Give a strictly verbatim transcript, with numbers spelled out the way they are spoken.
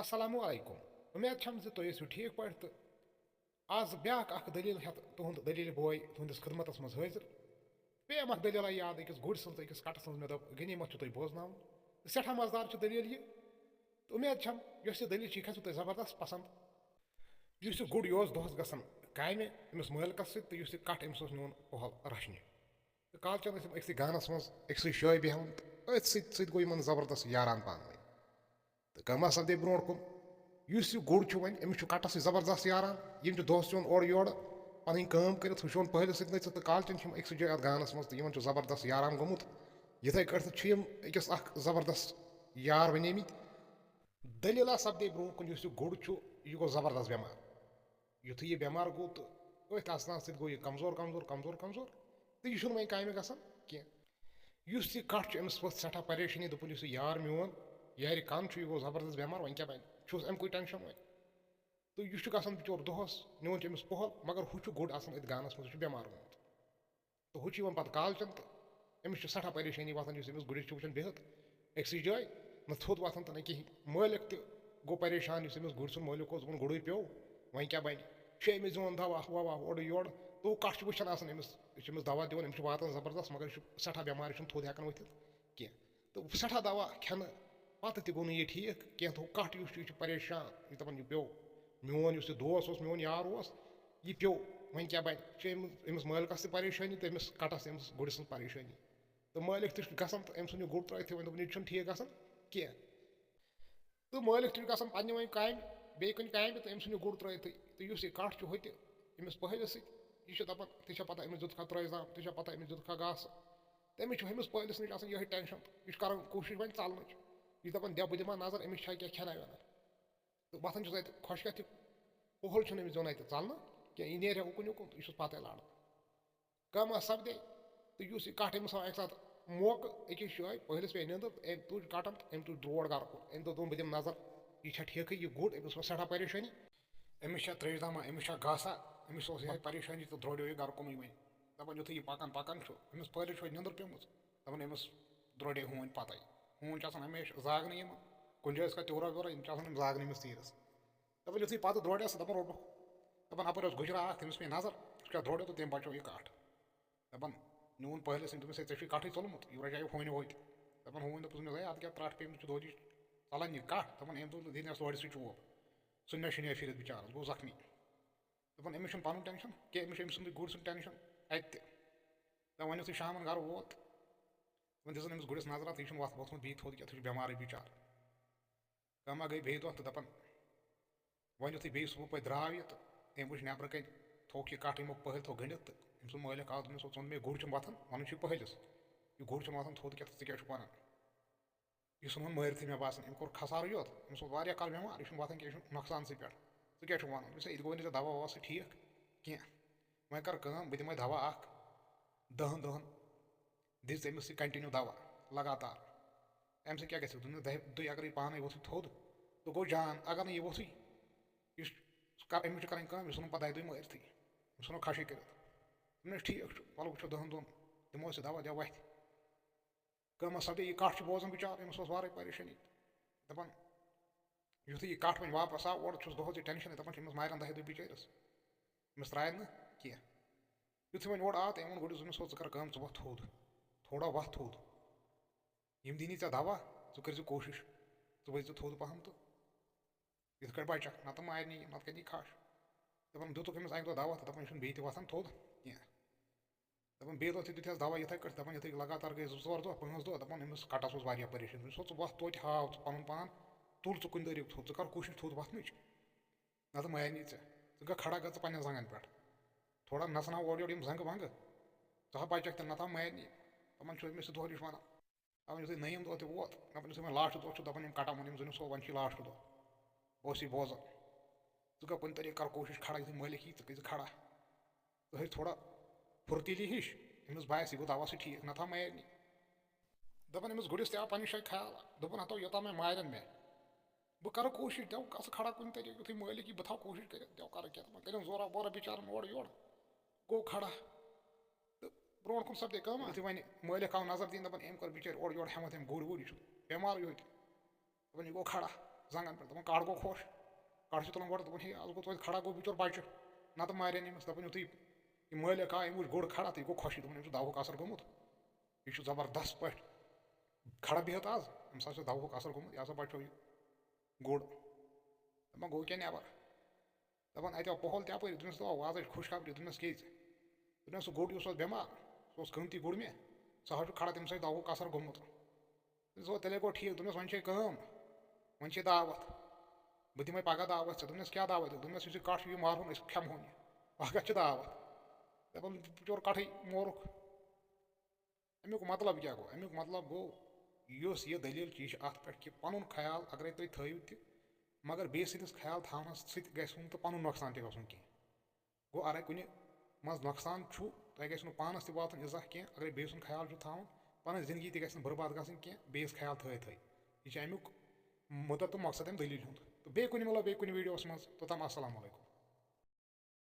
السلام علیکم۔ اُمید چھم زِ تُہۍ ٲسِو ٹھیٖک پٲٹھۍ تہٕ آز بیٛاکھ اکھ دٔلیٖل ہٮ۪تھ تُہُنٛد دٔلیٖل بوے تُہٕنٛدِس خدمتس منٛز حٲضِر۔ پیٚیَم اکھ دٔلیٖلہ یاد أکِس گُرۍ سٕنٛز تہٕ أکِس کٹہٕ سٕنٛز۔ مےٚ دوٚپ، غنیٖمت چھُ تۄہہِ بوزناوُن۔ تہٕ سٮ۪ٹھاہ مزٕدار چھِ دٔلیٖل یہِ۔ تہٕ اُمید چھم یۄس یہِ دٔلیٖل چھِ، یہِ کھسِوٕ تۄہہِ زبردست پسنٛد۔ یُس یہِ گُر، یہِ اوس دۄہس گژھان کامہِ، أمِس مٲلکس سۭتۍ، تہٕ یُس یہِ کٹھ، أمِس اوس نیوٗن پۄہل رچھنہِ۔ تہٕ کالچن ٲسۍ یِم أکسٕے گانس منٛز أکسٕے جایہِ بیٚہوان، تہٕ أتھۍ سۭتۍ سۭتۍ گوٚو یِمن زبردست یاران پانہٕ ؤنۍ۔ تہٕ کٲمہ سپدے برونٛٹھ کُن۔ یُس یہِ گُر چھُ وۄنۍ، أمِس چھُ کٹس سۭتۍ زبردست یاران۔ یِم چھِ دۄہس یِوان اورٕ یورٕ پنٕنۍ کٲم کٔرِتھ، ہُہ چھُ یِوان پۄہلِس سۭتۍ نٔژِتھ، تہٕ کالچن چھِ یِم أکسٕے جایہِ اتھ گانس منٛز، تہٕ یِمن چھُ زبردست یاران گوٚمُت۔ یِتھے کٲٹھۍ چھِ یِم أکِس اکھ زبردست یار بنیمٕتۍ۔ دٔلیٖلہ سپدے برونٛٹھ کُن، یُس یہِ گُر چھُ، یہِ گوٚو زبردست بٮ۪مار۔ یُتھُے یہِ بٮ۪مار گوٚو تہٕ أتھۍ اَژنَس سۭتۍ گوٚو یہِ کمزور، کمزور، کمزور، کمزور، تہٕ یہِ چھُنہٕ وۄنۍ کامہِ گژھان کینٛہہ۔ یُس یہِ کٹھ چھُ، أمِس ؤژھ سٮ۪ٹھاہ پریشٲنی، دوٚپُن، یُس یہِ یار میون یارِ کَن چھُ، یہِ گوٚو زبردست بٮ۪مار، وۄنۍ کیٛاہ بَنہِ؟ چھُس اَمہِ کُے ٹٮ۪نشَن وۄنۍ۔ تہٕ یہِ چھُ گژھان بِچور دۄہَس، نِوان چھُ أمِس پۄہَل، مگر ہُہ چھُ گُر آسان أتھۍ گانَس منٛز، یہِ چھُ بٮ۪مار گوٚمُت۔ تہٕ ہُہ چھُ یِوان پَتہٕ کالچَن، تہٕ أمِس چھُ سٮ۪ٹھاہ پریشٲنی وۄتھان، یُس أمِس گُرِس چھُ وٕچھان بِہِتھ أکسٕے جایہِ، نہ تھوٚد وۄتھان تہٕ نہ کِہیٖنۍ۔ مٲلِک تہِ گوٚو پریشان، یُس أمِس گُرۍ سُنٛد مٲلِک اوس، دوٚپُن، گُرُے پیوٚو، وۄنۍ کیٛاہ بَنہِ؟ چھُ أمِس دِوان دوا ووا اورٕ یورٕ، تہٕ کَٹھ چھُ وٕچھان آسان أمِس، یہِ چھُ أمِس دوا دِوان، أمِس چھُ واتان زبردست، مگر یہِ چھُ سٮ۪ٹھاہ بٮ۪مار، یہِ چھُنہٕ تھوٚد ہٮ۪کان ؤتھِتھ کینٛہہ۔ تہٕ سٮ۪ٹھاہ دوا کھٮ۪نہٕ پَتہٕ تہِ گوٚو نہٕ یہِ ٹھیٖک کینٛہہ، تہٕ ہُہ کَٹھ یُس چھُ، یہِ چھُ پریشان، یہِ دَپان، یہِ پیوٚو، میون یُس یہِ دوس اوس، میون یار اوس، یہِ پیوٚو، وۄنۍ کیٛاہ بَنہِ؟ چھِ أمِس، أمِس مٲلکَس تہِ پریشٲنی تہٕ أمِس کَٹَس تہِ، أمِس گُرِس سٕنٛز پریشٲنی۔ تہٕ مٲلِک تہِ چھُ گژھان تہٕ أمۍ سُنٛد یہِ گُر ترٛٲوِتھٕے، وۄنۍ دوٚپُن، یہِ چھُنہٕ ٹھیٖک گژھان کینٛہہ۔ تہٕ مٲلِک تہِ چھُ گژھان پنٛنہِ وۄنۍ کامہِ، بیٚیہِ کُنہِ کامہِ، تہٕ أمۍ سُنٛد یہِ گُر ترٛٲوِتھٕے۔ تہٕ یُس یہِ کَٹھ چھُ ہُتہِ أمِس پٔہلِس سۭتۍ، یہِ چھُ دَپان، تہِ چھےٚ پَتہ أمِس دیُت کھا ترٛٲوۍ زام، تہِ چھےٚ پَتہ أمِس دیُت کھا گاسہٕ۔ تہٕ أمِس چھُ ہُمِس پٔہلِس نِش آسان یِہوٚے ٹٮ۪نشَن، یہِ چھُ کَران کوٗشِش وۄنۍ ژَلنٕچ۔ یہِ چھُ دَپان، دِ بہٕ دِمہٕ ہا نظر، أمِس چھا کینٛہہ کھٮ۪نہ وٮ۪نہ۔ تہٕ وۄتھان چھُس اَتہِ خۄشکٮ۪تھ تہِ، پۄہَل چھُنہٕ أمِس دِوان اَتہِ ژَلنہٕ کینٛہہ، یہِ نیرِ ہا اُکُن یُکُن تہٕ یہِ چھُس پَتَے لاران۔ کٲمہ سپدے، تہٕ یُس یہِ کَٹھ أمِس آو اَکہِ ساتہٕ موقعہٕ أکِس جایہِ، پٔہلِس پیٚیہِ نیٚنٛدٕر، تہٕ أمۍ تُج کَٹَن تہٕ أمۍ تُج درٛوڈ گَرٕ کُن۔ أمۍ دوٚپ، دوٚپُن، بہٕ دِمہٕ نظر، یہِ چھا ٹھیٖکھٕے یہِ گُر؟ أمِس اوس سٮ۪ٹھاہ پریشٲنی، أمِس چھا ترٛیش دَما، أمِس چھا گاسا، أمِس اوس یِہوٚے پریشٲنی تہٕ درٛوڈیو یہِ گَرٕ کُنٕے وۄنۍ۔ دَپان، یُتھُے یہِ پَکان پَکان چھُ، أمِس پٔہلِس چھُ وۄنۍ نیٚنٛدٕر پیٚمٕژ، دَپان، أمِس درٛوڈے ہوٗنۍ پَتَے۔ ہوٗنۍ چھِ آسان ہمیشہِ زاگنہٕ یِمہٕ، کُنہِ جایہِ ٲسۍ کَتھ تیوٗرا ویوٗرا، یِم چھِ آسان یِم زاگنہٕ أمِس تیٖرَس۔ دَپان، یُتھُے پَتہٕ درٛوڈیس، دَپان، روٚٹُکھ۔ دَپان، اَپٲرۍ اوس گُجرا اَکھ، تٔمِس پیٚیہِ نظر، سُہ کیٛاہ درٛوڈیو تہٕ تٔمۍ بَچوو یہِ کَٹھ۔ دَپان، نیوٗن پٔہلِس، أمۍ دوٚپمَس، ہے، ژےٚ چھُے کَٹھٕے ژوٚلمُت، یہِ رَچیو ہوٗنۍ ہوتہِ۔ دَپان، ہوٗنۍ دوٚپُس أمِس، ہے، اَتھ کیٛاہ ترٛٹھ پیٚیہِ، مےٚ چھُ دۄہلہِ ژَلان یہِ کَٹھ۔ دَپان، أمۍ دوٚپ، دِنَس لورِ سۭتۍ چوب۔ سُہ مےٚ شِنیا پھِرِتھ بِچارَس، گوٚو زَخمی۔ دَپان، أمِس چھُنہٕ پَنُن ٹٮ۪نشَن کینٛہہ، أمِس چھُ أمۍ سُنٛدٕے گُرۍ سُنٛد ٹٮ۪نشَن اَتہِ تہِ۔ دَپان، یُتھُے شامَن گَرٕ ووت، وۄنۍ دِژٕن أمِس گُرِس نظرا، یہِ چھُنہٕ وۄتھ وۄتھمُت بِہِتھ تھوٚد کینٛہہ، یہِ چھُ بٮ۪مارٕے بِچارٕ۔ کٲمہ گٔے بیٚیہِ دۄہ تہٕ دَپان، وۄنۍ یُتھُے بیٚیہِ صُبحہٕ پٲٹھۍ درٛاو یہِ تہٕ أمۍ وٕچھ نٮ۪برٕ کَنۍ تھوٚوُکھ یہِ کَٹھ، یِمو پٔہلۍ تھوٚو گٔنٛڈِتھ، تہٕ أمۍ سُنٛد مٲلِک آو، دوٚپنَس، "ژٕ وَن مےٚ، گُر چھُنہٕ وۄتھان؟" وَنان چھُ یہِ پٔہلِس، "یہِ گُر چھُنہٕ وۄتھان تھوٚد کینٛہہ، ژٕ کیٛاہ چھُکھ وَنان؟ یہِ ژھُن وۄنۍ مٲرتھٕے مےٚ باسان، أمۍ کوٚر خسارٕ یوت، أمِس اوس واریاہ کال بٮ۪مار، یہِ چھُنہٕ وۄتھان کینٛہہ، یہِ چھُ نۄقصانسٕے پٮ۪ٹھ، ژٕ کیٛاہ چھُکھ وَنان؟" دوٚپمَس، "ہے، یہِ تہِ گوٚو نہٕ ژےٚ دَوا وَوا سۭتۍ ٹھیٖک کینٛہہ، وۄنۍ کَر کٲم، بہٕ دِمَے دَوا اَکھ دَہَن دۄہَن، دِژ أمِس یہِ continue دَوا لگاتار۔ اَمہِ سۭتۍ کیٛاہ گژھِ؟ دوٚپنَس، دَہہِ دۄہہِ اگر یہِ پانَے ووٚتھُے تھوٚد، تہٕ گوٚو جان، اگر نہٕ یہِ ووٚتھُے، یہِ چھُ کر-، أمِس چھِ کَرٕنۍ کٲم، یہِ ژھٕنُن پَتہٕ دَہہِ دۄہہِ مٲرتھٕے، أمِس ژھٕنو کھَشٕے کٔرِتھ۔" دوٚپنَس، "ٹھیٖک چھُ، وَلہٕ وٕچھو دَہَن دۄہَن، دِمو أسۍ یہِ دَوا، دِ وَتھِ۔" کٲمہ سپدے، یہِ کَٹھ چھُ بوزان بِچارٕ، أمِس اوس وارَے پریشٲنی۔ دَپان، یُتھُے یہِ کَٹھ وۄنۍ واپَس آو، اورٕ چھُس دۄہَس یہِ ٹٮ۪نشَنٕے، دَپان چھُ، أمِس مارن دَہہِ دۄہہِ بِچٲرِس، أمِس ترٛایَن نہٕ کینٛہہ۔ یُتھُے وۄنۍ اورٕ آو تہٕ أمۍ ووٚن گُرِس، دوٚپنَس، "ہو، ژٕ کَر کٲم، ژٕ وۄتھ تھوٚد، تھوڑا وۄتھ تھوٚد۔ یِم دِنی ژےٚ دَوا، ژٕ کٔرۍزِ کوٗشِش، ژٕ ؤتھۍزِ تھوٚد پَہَم تہٕ یِتھ کٲٹھۍ بَچَکھ، نَتہٕ مارنی یِم، نَتہٕ کَرِ یہِ کھَش۔" دَپان، دیُتُکھ أمِس اَکہِ دۄہ دَوا تہٕ دَپان، یہِ چھُنہٕ بیٚیہِ تہِ وۄتھان تھوٚد کینٛہہ۔ دَپان، بیٚیہِ دۄہ تہِ دیُت یَس دَوا یِتھَے کٲٹھۍ، دَپان، یِتھُے لگاتار گٔے زٕ ژور دۄہ، پانٛژھ دۄہ، دَپان، أمِس کَٹَس اوس واریاہ پریشٲنی۔ دوٚپمَس، "ہو، ژٕ وۄتھ توتہِ، ہاو ژٕ پَنُن پان، تُل ژٕ کُنہِ طریٖقہٕ تھوٚد، ژٕ کَر کوٗشِش تھوٚد وۄتھنٕچ، نَتہٕ مارنی ژےٚ۔ ژٕ گژھ کھڑا گژھ ژٕ پنٛنٮ۪ن زنٛگَن پٮ۪ٹھ، تھوڑا نَژناو اورٕ یورٕ یِم زنٛگہٕ ونٛگہٕ، ژٕ ہا بَچَکھ تہِ، نَتہٕ ہا مارنی۔" دَپان چھُ أمِس سُہ دۄہلِش وَنان۔ دَپان یُتھُے نٔیِم دۄہ تہِ ووت، دَپان یُتھُے وۄنۍ لاسٹ دۄہ چھُ، دَپان یِم کَٹَن ووٚن أمِس، دوٚپنَس، "ہو، وۄنۍ چھُے لاسٹ دۄہ، بہٕ اوسُے بوزان۔ ژٕ کَر کُنہِ طریٖقہٕ کَر کوٗشِش کھڑا، یُتھُے مٲلِک یی، ژٕ گٔژھۍ زِ کھڑا۔ ژٕ ہٲیِو تھوڑا پھُرتیٖلی ہِش، أمِس باسہِ یہِ گوٚو دَوا سۭتۍ ٹھیٖک، نَتہٕ ہا مارنی۔" دَپان أمِس گُرِس تہِ آو پنٛنہِ جایہِ خیال، دوٚپُن، "ہَتو یوٚتام مےٚ مارن مےٚ، بہٕ کَرٕ کوٗشِش، دٮ۪و گژھٕ کھڑا کُنہِ طریٖقہٕ، یُتھُے مٲلِک یی، بہٕ تھاوٕ کوٗشِش کٔرِتھ، دٮ۪و کَرٕ کینٛہہ۔" دَپان کٔرِن زورا بورا بِچارَن اورٕ یورٕ، گوٚو کھڑا۔ تہٕ برونٛٹھ کُن سَپدے کٲم، یُتھُے وۄنۍ مٲلِک آو نظر دِنہِ، دَپان، أمۍ کٔر بِچٲرۍ اورٕ یورٕ ہٮ۪مَتھ، أمۍ گُر وُر، یہِ چھُ بٮ۪مارٕے ہوٚتہِ۔ دَپان، یہِ گوٚو کھڑا۔ زنٛگن پٮ۪ٹھ، دَپان، کَٹھ گوٚو خۄش۔ کَٹھ چھُ تُلان گۄڈٕ، دَپان، ہے، از گوٚو توتہِ کھڑا گوٚو بِچور بَچہٕ، نَتہٕ مارن أمِس۔ دَپان، یُتھُے یہِ مٲلِک آو، أمۍ وٕچھ گُر کھڑا تہٕ یہِ گوٚو خۄشٕے، دوٚپُن، أمِس چھُ دَوہُک اَثر گوٚمُت، یہِ چھُ زبردست پٲٹھۍ کھڑا بِہِتھ از، أمِس ہسا چھُ دَوہُک اَثر گوٚمُت، یہِ ہسا بَچو یہِ گُر۔ دَپان، گوٚو کیٛاہ نٮ۪بر؟ دَپان، اَتہِ آو پۄہَل تہِ اَپٲرۍ، دوٚپمَس، دَپان، وازٕچ خوشخبری۔ دوٚپمَس، کیٛازِ؟ دوٚپمَس، سُہ گُر یُس اوس بٮ۪مار، سُہ اوس قۭمتی گُر مےٚ، سُہ حظ چھُ کھڑا، تٔمِس حظ چھُ دَوہُک اَثر گوٚمُت۔ دوٚپمَس، تیٚلے گوٚو ٹھیٖک۔ دوٚپمَس، وۄنۍ چھے کٲم، وۄنۍ چھے دعوت، بہٕ دِمَے پَگاہ دعوت ژےٚ۔ دوٚپمَس، کیٛاہ دعوت؟ دوٚپمَس، یُس یہِ کَٹھ چھُ، یہِ مارہون، أسۍ کھٮ۪مہون یہِ، پَگاہ چھِ دعوت۔ دَپان، بِچور کَٹھٕے مورُکھ۔ اَمیُک مطلب کیٛاہ گوٚو؟ اَمیُک مطلب گوٚو، یُس یہِ دٔلیٖل چھِ، یہِ چھِ اَتھ پٮ۪ٹھ کہِ پَنُن خیال اگرَے تُہۍ تھٲیِو تہِ، مگر بیٚیہِ سٕنٛدِس خیال تھاونَس سۭتۍ گژھِ نہٕ تہٕ پَنُن نۄقصان تہِ گژھُن کینٛہہ۔ گوٚو، اگرَے کُنہِ منٛز نۄقصان چھُ، تۄہہِ گژھِ نہٕ پانَس تہِ واتُن اِزاہ کینٛہہ، اگرَے بیٚیہِ سُنٛد خیال چھُ تھاوُن، پَنٕنۍ زِندگی تہِ گژھِ نہٕ بُرباد گژھٕنۍ کینٛہہ، بیٚیِس خیال تھٲے تھٲے۔ یہِ چھِ اَمیُک مُدت تہٕ مقصد اَمہِ دٔلیٖل ہُنٛد۔ تہٕ بیٚیہِ کُنہِ مِلو بیٚیہِ کُنہِ ویٖڈیوَس منٛز۔ توٚتام السلام علیکم۔